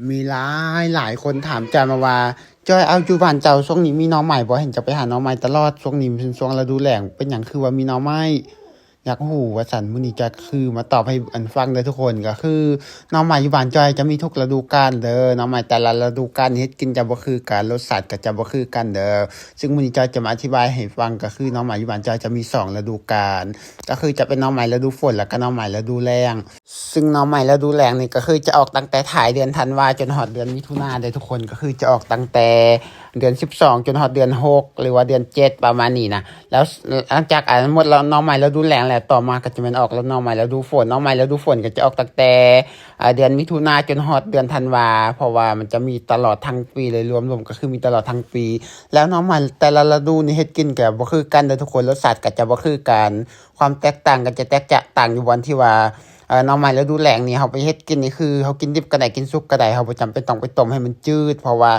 ມີຫຼາຍຫຼາຍຄົນຖາມຈອຍມາວ່າ ຈອຍ ເອົາ ຢູ່ບ້ານເຈົ້າຊ່ວງນີ້ມີໜໍ່ໄມ້ບໍ່? ເຫັນເຈົ້າໄປຫາໜໍ່ໄມ້ຕະຫຼອດ, ຊ່ວງນີ້ເປັນຊ່ວງລະດູແລ້ງ ເປັນຫຍັງຄືວ່າມີໜໍ່ໄມ້? ຢາກຮູ້ວ່າຊັ້ນ. ມື້ນີ້ຈອຍຄືມາຕອບໃຫ້ອັນຟັງເດີທຸກຄົນ. ກໍຄືໜໍ່ໄມ້ຢູ່ບ້ານຈອຍຈະມີທຸກລະດູການເດີ, ໜໍ່ໄມ້ແຕ່ລະລະດູການເຮັດກິນຈະບໍ່ຄືກັນ, ລົດຊາດກໍຈະບໍ່ຄືກັນເດີ. ຊຶ່ງມື້ນີ້ຈອຍຈະມາອະທິບາຍໃຫ້ຟັງ, ກໍຄືໜໍ່ໄມ້ຢູ່ບ້ານຈອຍຈະມີສອງລະດູການ, ກໍຄືຈະເປັນໜໍ່ໄມ້ລະດູຝົນ ແລ້ວກໍໜໍ່ໄມ້ລະດູແລ້ງ. ຊຶ່ງໜໍ່ໄມ້ລະດູແລ້ງນີ້ກໍຄືຈະອອກຕັ້ງແຕ່ທ້າຍເດືອນທັນວາຈົນຮອດເດືອນມິຖຸນາເດີທຸກຄົນ, ກໍຄືຈະອອກຕັ້ງແຕ່ເດືອນສິບສອງຈົນຮອດເດືອນຫົກ ຫຼືວ່າເດືອນເຈັດ ປະມານນີ້ນະ. ແລ້ວຫຼັງຈາກອັນໝົດໜໍ່ໄມ້ລະດູແລ້ງແລ້ວ, ຕໍ່ມາກໍຈະແມ່ນອອກໜໍ່ໄມ້ລະດູຝົນ. ໜໍ່ໄມ້ລະດູຝົນກໍຈະອອກຕັ້ງແຕ່ ອ່າ ເດືອນມິຖຸນາຈົນຮອດເດືອນທັນວາ, ເພາະວ່າມັນຈະມີຕະຫຼອດທັງປີເລີຍ, ລວມໆກໍຄືມີຕະຫຼອດທັງປີ. ແລ້ວໜໍ່ໄມ້ແຕ່ລະລະດູນີ້ເຮັດກິນກໍບໍ່ຄືກັນເດີທຸກຄົນ, ລົດຊາດກໍຈະບໍ່ຄືກັນ. ຄວາມແຕກຕ່າງກໍຈະແຕກຈະຕ່າງຢູ່ບ່ອນທີ່ວ່າ ເອີ ໜໍ່ໄມ້ລະດູແລ້ງນີ້ ເຮົາໄປເຮັດກິນນີ້ ຄືເຮົາກິນດິບກໍໄດ້ ກິນສຸກກໍໄດ້, ເຮົາບໍ່ຈຳເປັນຕ້ອງໄປຕົ້ມໃຫ້ມັນຈືດ ເພາະວ່າ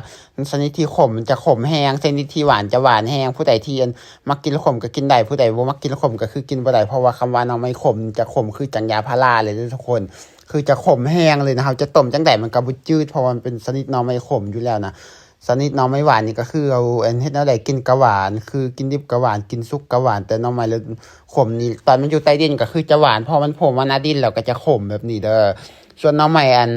ຊະນິດທີ່ຂົມມັນຈະຂົມແຮງ, ຊະນິດທີ່ຫວານຈະຫວານແຮງ. ຜູ້ໃດທີ່ ອັນ ມັກກິນຂົມກໍກິນໄດ້, ຜູ້ໃດບໍ່ມັກກິນຂົມກໍຄືກິນບໍ່ໄດ້, ເພາະວ່າຄຳວ່າໜໍ່ໄມ້ຂົມຈະຂົມຄືຈັ່ງຢາພາລາເລີຍເດີທຸກຄົນ, ຄືຈະຂົມແຮງເລີຍນະ. ເຮົາຈະຕົ້ມຈັ່ງໃດມັນກໍບໍ່ຈືດ ເພາະວ່າມັນເປັນຊະນິດໜໍ່ໄມ້ຂົມຢູ່ແລ້ວນະ. ຊະນິດໜໍ່ໄມ້ຫວານນີ້ກໍຄືເຮົາ ອັນ ເຮັດແນວໃດກິນກໍຫວານ, ຄືກິນດິບກໍຫວານ ກິນສຸກກໍຫວານ. ແຕ່ໜໍ່ໄມ້ລະ ຂົມນີ້ ຕອນມັນຢູ່ໃຕ້ດິນກໍຄືຈະຫວານ, ພໍມັນໂຜ່ມາໜ້າດິນແລ້ວກໍຈະຂົມແບບນີ້ເດີ. ສ່ວນໜໍ່ໄມ້ ອັນ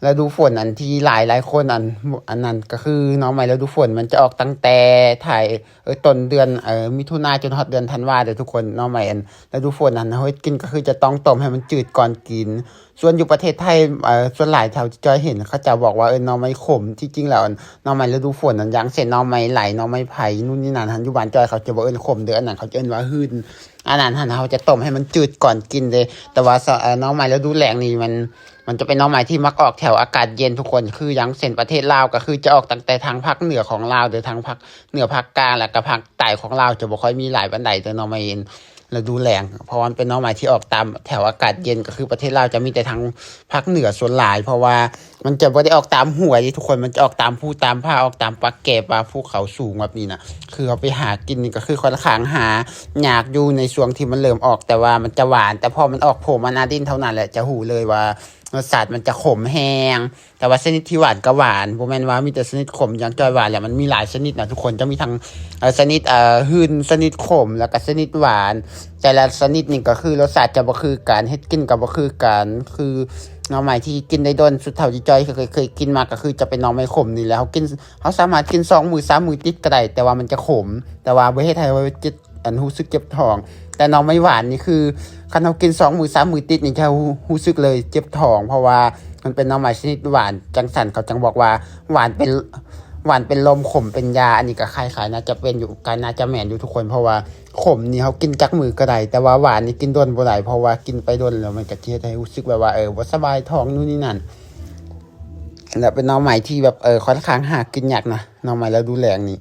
ລະດູຝົນ ອັນທີ່ຫຼາຍໆຄົນ ອັນ ອັນນັ້ນກໍຄືໜໍ່ໄມ້ລະດູຝົນ ມັນຈະອອກຕັ້ງແຕ່ທ້າຍ ເອີ ຕົ້ນເດືອນ ເອີ ມິຖຸນາຈົນຮອດເດືອນທັນວາເດີທຸກຄົນ. ໜໍ່ໄມ້ ອັນ ລະດູຝົນຫັ້ນ ເຮົາເຮັດກິນກໍຄືຈະຕ້ອງຕົ້ມໃຫ້ມັນຈືດກ່ອນກິນ. ສ່ວນຢູ່ປະເທດໄທ ເອີ ສ່ວນຫຼາຍເທົ່າທີ່ຈອຍເຫັນ ເຂົາເຈົ້າບອກວ່າ ເອີ ໜໍ່ໄມ້ຂົມ. ທີ່ຈິງແລ້ວ ໜໍ່ໄມ້ລະດູຝົນນັ້ນ ຢ່າງເຊັ່ນ ໜໍ່ໄມ້ໄຫຼ ໜໍ່ໄມ້ໄຜ່ ນູ້ນນີ້ນັ້ນຫັ້ນ ຢູ່ບ້ານຈອຍເຂົາຈະບໍ່ເອີ້ນຂົມເດີ, ອັນນັ້ນເຂົາຈະເອີ້ນວ່າຫື່ນ. ອັນນັ້ນຫັ້ນ ເຮົາຈະຕົ້ມໃຫ້ມັນຈືດກ່ອນກິນເດ້. ແຕ່ວ່າ ເອີ ໜໍ່ໄມ້ລະດູແລ້ງນີ້ ມັນ ມັນຈະເປັນໜໍ່ໄມ້ທີ່ມັກອອກແຖວອາກາດເຢັນທຸກຄົນ, ຄືຢ່າງເຊັ່ນປະເທດລາວ ກໍຄືຈະອອກຕັ້ງແຕ່ທາງພາກເໜືອຂອງລາວເດີ, ທາງພາກເໜືອ ພາກກາງ ແລ້ວກໍພາກໃຕ້ຂອງລາວ ຈະບໍ່ຄ່ອຍມີຫຼາຍປານໃດເດີ ໜໍ່ໄມ້ ລະດູແລ້ງ, ເພາະວ່າມັນເປັນໜໍ່ໄມ້ທີ່ອອກຕາມແຖວອາກາດເຢັນ, ກໍຄືປະເທດລາວຈະມີແຕ່ທາງພາກເໜືອສ່ວນຫຼາຍ, ເພາະວ່າມັນຈະບໍ່ໄດ້ອອກຕາມຫ້ວຍເດ້ທຸກຄົນ, ມັນຈະອອກຕາມພູຕາມຜາ, ອອກຕາມປ່າແກະ ປ່າພູເຂົາສູງແບບນີ້ນະ. ຄືເຮົາໄປຫາກິນນີ້ກໍຄືຂ້ອນຂ້າງຫາຍາກຢູ່ໃນຊ່ວງທີ່ມັນເລີ່ມອອກ, ແຕ່ວ່າມັນຈະຫວານ, ແຕ່ພໍມັນອອກໂຜ່ມາໜ້າດິນເທົ່ານັ້ນແຫຼະ ຈະຮູ້ເລີຍວ່າລົດຊາດມັນຈະຂົມແຮງ. ແຕ່ວ່າຊະນິດທີ່ຫວານກໍຫວານ, ບໍ່ແມ່ນວ່າມີແຕ່ຊະນິດຂົມຢ່າງຈອຍຫວານແຫຼະ, ມັນມີຫຼາຍຊະນິດນະທຸກຄົນ, ຈະມີທັງ ເອີ ຊະນິດ ເອີ ຫື່ນ, ຊະນິດຂົມ ແລ້ວກໍຊະນິດຫວານ. ແຕ່ລະຊະນິດນີ້ກໍຄືລົດຊາດຈະບໍ່ຄືກັນ, ເຮັດກິນກໍບໍ່ຄືກັນ. ຄືໜໍ່ໄມ້ທີ່ກິນໄດ້ດົນສຸດເທົ່າທີ່ຈອຍເຄີຍ ເຄີຍກິນມາ ກໍຄືຈະເປັນໜໍ່ໄມ້ຂົມນີ້ແຫຼະ. ເຮົາກິນ ເຮົາສາມາດກິນສອງມື້ສາມມື້ຕິດກໍໄດ້, ແຕ່ວ່າມັນຈະຂົມ, ແຕ່ວ່າບໍ່ເຮັດໃຫ້ເຮົາເຈັບ ອັນ ຮູ້ສຶກເຈັບທ້ອງ. ແຕ່ໜໍ່ໄມ້ຫວານນີ້ຄື ຄັນເຮົາກິນສອງມື້ສາມມື້ຕິດນີ້ ຈະຮູ້ ຮູ້ສຶກເລີຍເຈັບທ້ອງ, ເພາະວ່າມັນເປັນໜໍ່ໄມ້ຊະນິດຫວານ. ຈັ່ງຊັ້ນເຂົາຈັ່ງບອກວ່າ ຫວານເປັນ ຫວານເປັນລົມ ຂົມເປັນຢາ. ອັນນີ້ກໍຄ້າຍໆ ໜ້າຈະເປັນຢູ່ ກໍໜ້າຈະແມ່ນຢູ່ທຸກຄົນ, ເພາະວ່າຂົມນີ້ເຮົາກິນຈັກມື້ກໍໄດ້, ແຕ່ວ່າຫວານນີ້ກິນດົນບໍ່ໄດ້, ເພາະວ່າກິນໄປດົນແລ້ວ ມັນກໍຈະເຮັດໃຫ້ຮູ້ສຶກແບບວ່າ ເອີ ບໍ່ສະບາຍທ້ອງ ນູ້ນນີ້ນັ້ນ. ແລະເປັນໜໍ່ໄມ້ທີ່ແບບ ເອີ ຂ້ອນຂ້າງຫາກິນຍາກນະ, ໜໍ່ໄມ້ລະດູແລ້ງນີ້.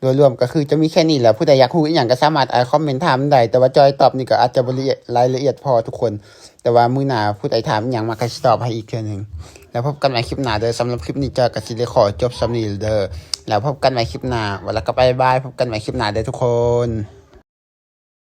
ໂດຍລວມກໍຄືຈະມີແຄ່ນີ້ແຫຼະ, ຜູ້ໃດຢາກຮູ້ອີ່ຫຍັງກໍສາມາດ ເອີ ຄອມເມັນຖາມໄດ້, ແຕ່ວ່າຈອຍຕອບນີ້ກໍອາດຈະບໍ່ລະອຽດ ລາຍລະອຽດພໍທຸກຄົນ, ແຕ່ວ່າມື້ໜ້າຜູ້ໃດຖາມອີ່ຫຍັງມາ ຂ້ອຍຊິຕອບໃຫ້ອີກເທື່ອໜຶ່ງ. ແລ້ວພົບກັນໃໝ່ຄລິບໜ້າເດີ. ສຳລັບຄລິບນີ້ຈອຍກໍຊິໄດ້ຂໍຈົບສ່ຳນີ້ເດີ. ແລ້ວພົບກັນໃໝ່ຄລິບໜ້າ, ແລ້ວກໍບາຍບາຍ, ພົບກັນໃໝ່ຄລິບໜ້າເດີທຸກຄົນ.